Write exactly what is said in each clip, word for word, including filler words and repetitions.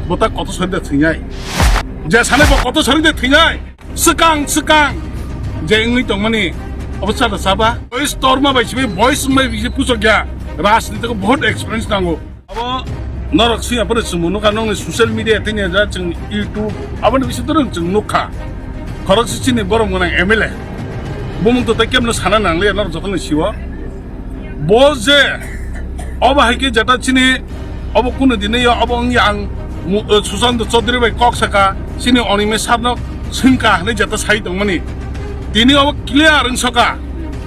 Bo ta koto sori de thwinai. Je sanai bo koto sori de thwinai. Swkang, swkang. Je wngwi tongmani. Obo chada chaba. Boys torma bai simi, boys wngbai bisi puchok ya. Rajniti ko bahut experience nango. Abo norok swi apore chwng nukha nongni social media tini ja chwng YouTube. Aboni bisi dorong chwng nukha. Khorok si chini borom gwnang M L A. Bumung to tai kemno sana nangliya norok jotono siwo. Bo je obo hai khe jeta chini obo kunu dini yo obo wngya ang mu-, eh, Sushant Chaudhary bai kok saka chini Animesh sir no swngkha hinwi jeta sai tongmani. Tini obo clear wng soka.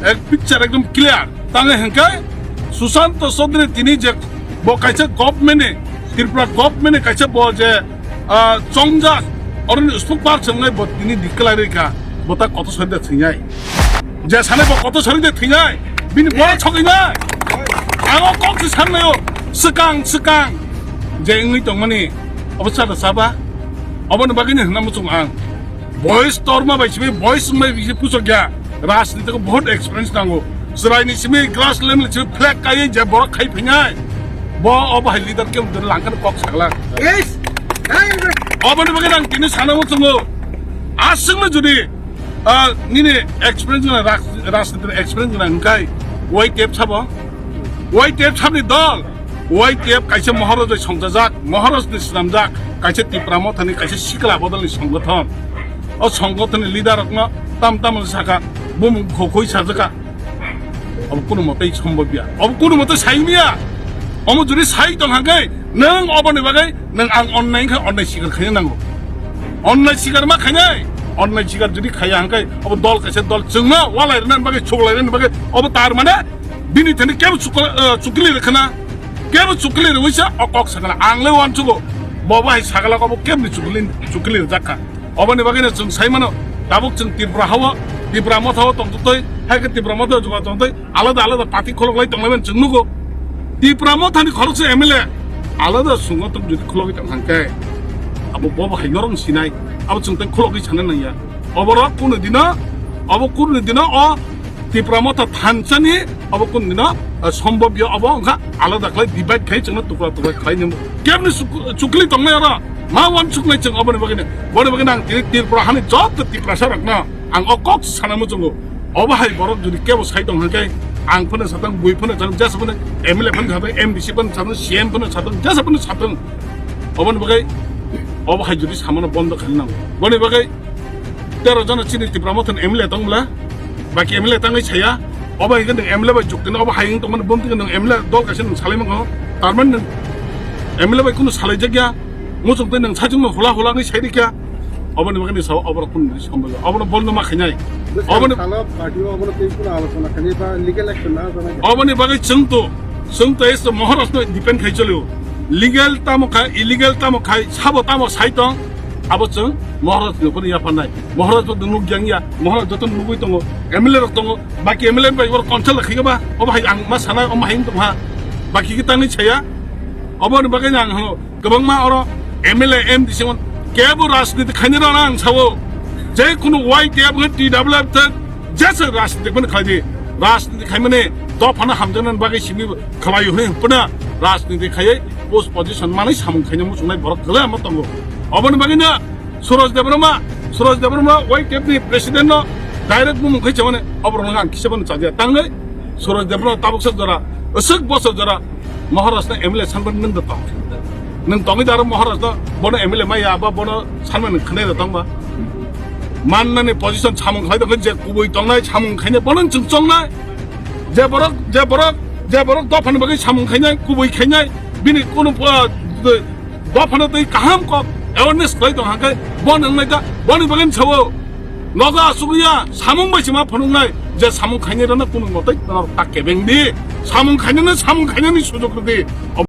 Ek picture ekdom clear. Tangwi hwnkhe Sushant Chaudhary tini je bo kaisa government ni, Tripura government ni kaisa bo je ah, chongjak, oroni spokesperson wngnai bo tini declare rikha, bo ta koto sori de thwinai. Je sanai bo koto sori de thwinai, bini bol sogwinai. Ang o kok se sannaio, swkang, swkang. Je wngwi tongmani, obo chada chaba, oboni bagwino hwnna muchung ang. Boys torma bai simi, boys wngbai bisi puchok ya. Rajniti ko bahut experience nango. Chwraini simi grass level simi flag kaiwi je borok khai phinai. Bo obo hai leader ke mudun langkhan kok sagla. Yes. Hey, hey. Oboni bagwi nang tini sana muchungo. Aswkno jodi, ah, nini experience gwnang, raj-, rajniti experience gwnang hwnkhai Y T F sabo. Y T F sabni dol. Y T F kaisa Maharaj bai songchajak, Maharaj ni swnamjak, kaisa Tipra Mothani kaisa sikla bodolni songothon. O songothonni leader rokno tam tam saka, bumung khokoi sajaka. Obo kunu motai sombobya. Obo kunu motai saimya. Omo jodi sai tong hangkai, nwng oboni bagwi nwng ang onnai kha onnai sikar khaina nango. Onnai sikar ma khainai, onnai sikar jodi khaya hangkai, obo dol kaisa dol chwngno walai rwna bagwi, chuklai rwna bagwi, obo tar mane Bini thani kebo chukla-, eh, chukli rwkhana, kebo chukli rwisa o kok sakana. Ang le uansugo, bo bai sakala obo kebni chukli, chukli rwjakha. Oboni bagwino chwng sai mano, tabuk chwng Tripura hao, Tipra Motha o tongtwtwi, hai khe Tipra Motha o juma tongtwi, alada alada party kholoklai tonglaimani chwng nugo. Tipra Mothani khoroksa M L A, alada sungo tong jodi khologwi tong hangkhe, abo bo bai norok sinai, abo chwng tei khologwi sana nangya. Oborok kunu dino, obo kunu dino o Tipra Motha thansani obo kunu dino, eh, sombobya obo wngkha alada khlai divide khai chwngno tukra tukra khlai nimo. Kebni chuk-, chukli tongnai oro ma uansuknai chwng oboni bagwino. Boni bagwino ang tini Tripura hani joto Tiprasa rokno ang o kok sana muchungo. Obo hai borok jodi kebo sai tong hwnkhe ang phano satang, bui phano satang, jesa phano M L A phano satang, M D C phano satang, C M phano satang, jesa phano satang. Oboni bagwi obo hai jodi samano bondo khaina nango. Boni bagwi tero jona chini Tipra Mothani M L A tong bwla, baki M L A tangwi saya, obo hai khe nwng M L A bai jukti no, obo hai wng tongmani bumtwi nwng M L A dol kaisa nwng salai mano, tarmani nwng M L A bai kunu salai jakya, muchung tei nwng saichung no hula hula wngwi sai rikha, oboni bagwi ni sao oborok kunu sombai obono bondo ma khainai, oboni salo party o obono tei kunu alochona khainai ba legal action na jana. Oboni bagwi chwng to, chwng to esto Maharaj no depend khai cholio, legal tamo khai, illegal tamo khai, sabo tamo sai tong, Abo chwng Maharaj ni phano yapharnai. Maharaj bo nukjak ya, Maharaj joto nugwi tongo, M L A rok tongo, baki M L A bai oro consult khaikha ba, obo hai ang ma sanai, omo hai wng tongha, baki khe tangwi saya. Oboni bagwi ang hano kwbangma oro M L A, M D C mon kebo rajniti khainai rok ang sao. Je kunu Y T F wngkha, T W F thak, jesa rajniti phano khlai di. Rajniti khaimani dophano hamjaknani bagwi simi khlai hwnwi hwnphano rajniti khaiwi post position manwi samung khaina muchungnai borok kwbangma tongo. Oboni bagwino Suraj Debbarma, Suraj Debbarma Y T F ni president no direct bumung khai chamani oborok no ang kisa bono chadia tangwi Suraj Debbarma tabuksa jora, aswk bosor jora Maharaj no M L A sanban nung da tong. Nung tongwi da aro Maharaj no bono M L A maya ba bono sanban nung khnai da tong ba. Mannani position samung khlai da je kubui tongnai samung khainai bono chwng chongnai. Je borok, je borok, je borok dophani bagwi samung khainai, kubui khainai, bini kunu, ah, dophano tei kaham kok awareness khlai tong hangkhe bo nang nai ta boni bagwi sao. Nogo asugya samung bai sima phunuknai je samung khainai rano kunu motoi norok ta kebeng di. Samung khainai no samung khainani sujok rwdi.